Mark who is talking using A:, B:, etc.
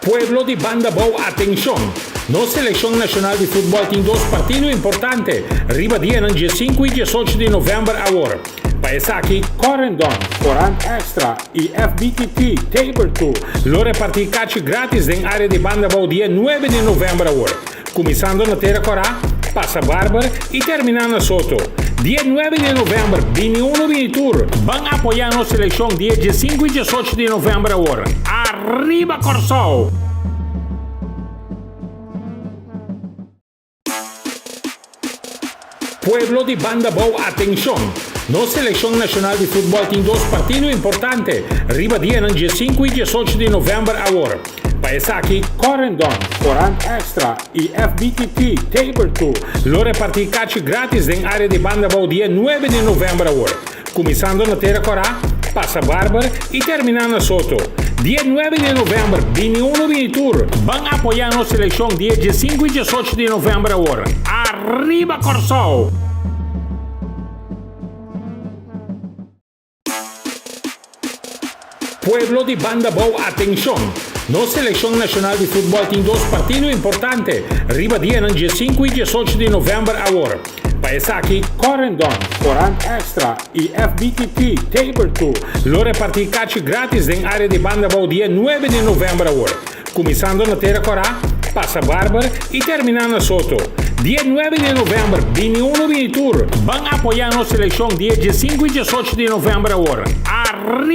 A: Pueblo di Banda Bou atenshon! Nos selekshon nashonal di futbòl tin dos partido importante riba dianan diesinku i diesocho di novèmber awor. Pa esaki Corendon, Corant Extra i FBTT Table Two lo repartí kachi grátis den área di Banda Bou dia nuebe di novèmber awor, kuminsando na Tera Kòrá, pasa Barber i terminá na Soto. Dia nuebe di novèmber bini unu bini tur, ban apoyá nos selekshon dia diesinku i diesocho di novèmber awor. Arriba Kòrsou! Pueblo di Banda Bou atenshon! Nos selekshon nashonal di futbòl tin dos partido importante riba dianan diesinku i diesocho di novèmber awor. Pa esaki Corendon, Corant Extra i FBTT Table Two lo repartí kachi grátis den área di Banda Bou dia nuebe di novèmber awor. Kuminsando na Tera Kòrá, pasa Barber i terminá na Soto. Dia nuebe di novèmber, bini unu bini tur, ban apoyá nos selekshon dia diesinku i diesocho di novèmber awor. Arriba Kòrsou! Pueblo di Banda Bou atenshon! Nos selekshon nashonal di futbòl tin dos partido importante riba dianan diesinku i diesocho di novèmber awor. Pa esaki Corendon, Corant Extra i FBTT Table Two lo repartí kachi grátis den área di Banda Bou dia nuebe di novèmber awor, kuminsando na Tera Kòrá, pasa Barber i terminá na Soto. Dia nuebe di novèmber bini unu bini tur, ban apoyá nos selekshon dia diesinku i diesocho di novèmber awor. Arriba!